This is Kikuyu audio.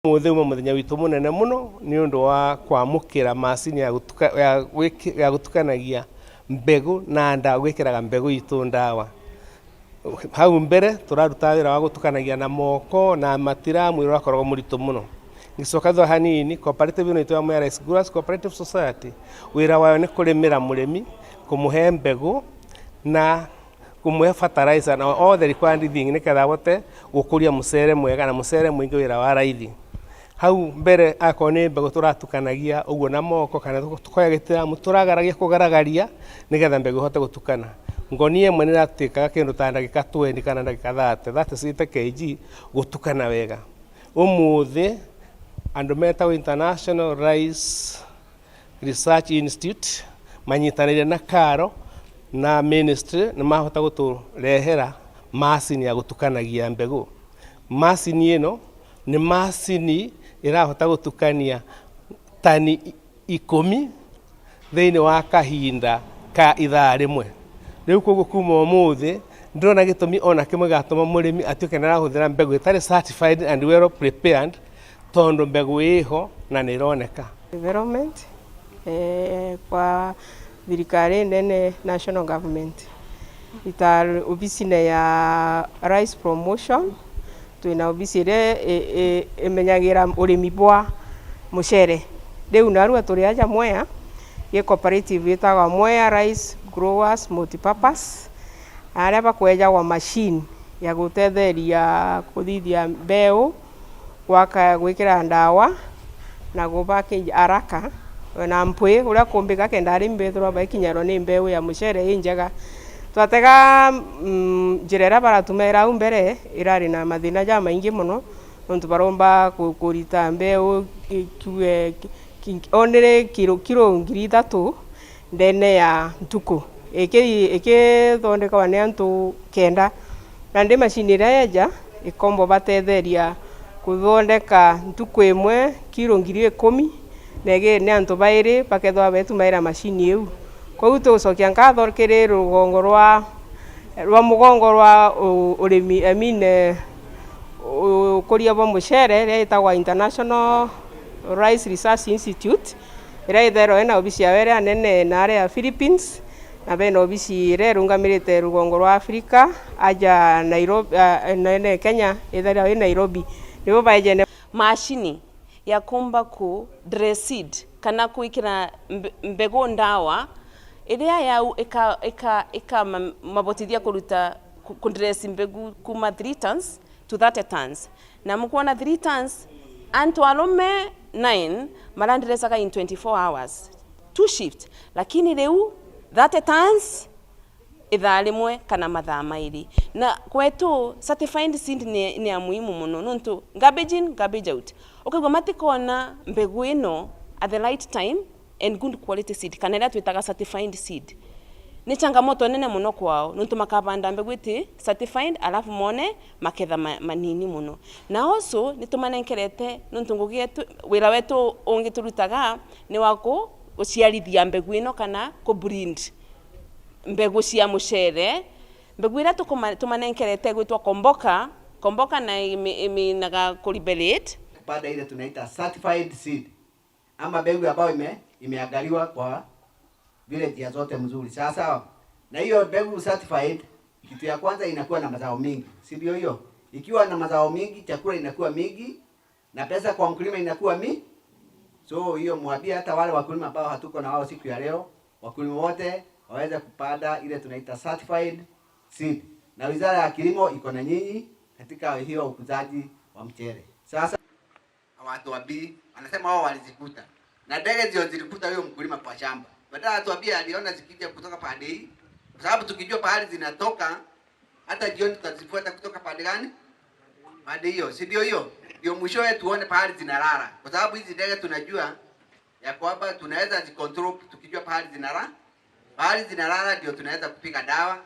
Umuthi uma muthenya witu munene muno ni undu wa kwamukira macini ya gutukanagia mbegu na ndawa, gwikiraga mbegu itu ndawa. Hau mbere turaruta wira wa gutukanagia na moko na matira, mwira wakoragwo muritu muno. Ngicoka thutha hanini, cooperative ino itu ya Mwea Rice Growers Cooperative Society, wira wayo ni kurimira murimi, kumuhe mbegu na kumuhe fertilizer na all the required thing niketha abote gukuria mucere mwega na mucere mwingi, wira wa raithi. Hau mbere akorwo ni mbegu turatukanagia uguo na moko kana tukoya gitiramu turagaragia kugaragaria nigetha mbegu ihote gutukana. Ngonia ĩmwe nĩ ĩratuĩkaga kĩndũ ta ndagĩka 20 kana ndagĩka 30, 30 kg gutukana wega. Umuthi andu metagwo International Rice Research Institute manyitanĩire na KALRO na ministry nĩ mahota gũtũrehera macini ya gũtukanagia mbegũ. Macini ĩno nĩ macini ĩrahota gũtukania tani 10 thĩinĩ wa kahinda ka ithaa rĩmwe. Rĩu koguo kuma ũmũthĩ ndĩrona gĩtũmi ona kĩmwe gĩgatũma mũrĩmi atuĩke nĩ arahũthĩra mbegũ ĩtarĩ certified and well prepared, tondũ mbegũ ĩho na nĩ ĩroneka. Development kwa thirikari nene, national government, ita obicine ya rice promotion, twina obici iria imenyagira urimi bwa mucere. Riu narua turi aja Mwea gi cooperative itagwa Mwea Rice Growers Multipurpose, aria bakwejagwa machine ya gutetheria kuthithia mbeu, gwaka gwikira ndawa na gubaki araka na mpwi uria kumbika kenda arimi bethirwa baikinyarwa ni mbeu ya mucere injega. Twatega njira iria baratumira au mbere irari na mathina ja maingi muno, nontu baromba kurita mbeu kiuge onere kilo 3,000 ndene ya ntuku ikithondekwa ni antu 9, na ndi macini iria yeja ikombo batetheria kuthondeka ntuku imwe kilo 10,000 na igiri ni antu bairi bakethwa betumaira macini iu. Koguo tugucokia nkatho kiri rugongo rwa mugongo rwa urimi, I mean ukuria bwa mucere, iria itagwa International Rice Research Institute, iria itherwo ina obici yao iria nene na aria Philippines, na bena obici iria irungamirite rugongo rwa Africa aja Nairobi, nene Kenya itherwo i Nairobi nibo baejene Macini ya kumba ku dress seed kana kuikira mbegu ndawa iria yau ika mabotithia kuruta kudress mbegu kuma 3 tons to 30 tons, na mukuona 3 tons antu alume 9 marandresaga in 24 hours, two shift, lakini riu 30 tons ithaa rimwe kana mathaa mairi. Na kwetu certified seed ni ya muhimu muno, nontu garbage in, garbage out, ukaigua matikona mbegu ino at the right time and good quality seed kana iria twitaga certified seed ni changamoto nene muno kwao, nontu makavanda mbegu iti certified alafu mone maketha manini muno. Na also ni tumanenkerete, nontu ngugi yetu, wira wetu ungi turutaga ni wa guciarithia mbegu ino kana ku breed mbegu cia mucere. Mbegu iria tumanenkerete gwitwa Komboka. Komboka na iminaga kuliberate Kupanda ile tunaita certified seed ama mbegu ambayo imeangaliwa kwa vile njia zote mzuri, sawa sawa. Na hiyo mbegu certified, kitu ya kwanza inakuwa na mazao mingi, si ndio hiyo? Ikiwa na mazao mingi, chakula inakuwa mingi na pesa kwa mkulima inakuwa mi. So hiyo mwambie hata wale wakulima ambao hatuko na wao siku ya leo, wakulima wote waweze kupanda ile tunaita certified seed, na Wizara ya Kilimo iko na nyinyi katika hiyo ukuzaji wa mchele. Sasa hawatuambii, anasema wao walizikuta na ndege ndio zilikuta huyo mkulima kwa shamba. Badala atuambie aliona zikija kutoka pande hii, kwa sababu tukijua pahali zinatoka hata jioni tutazifuata kutoka pande gani, pande hiyo, si ndio hiyo? Ndio mwishowe tuone pahali zinalala, kwa sababu hizi ndege tunajua ya kwamba tunaweza zicontrol tukijua pahali zinalala. Pahali zinalala ndio tunaweza kupiga dawa.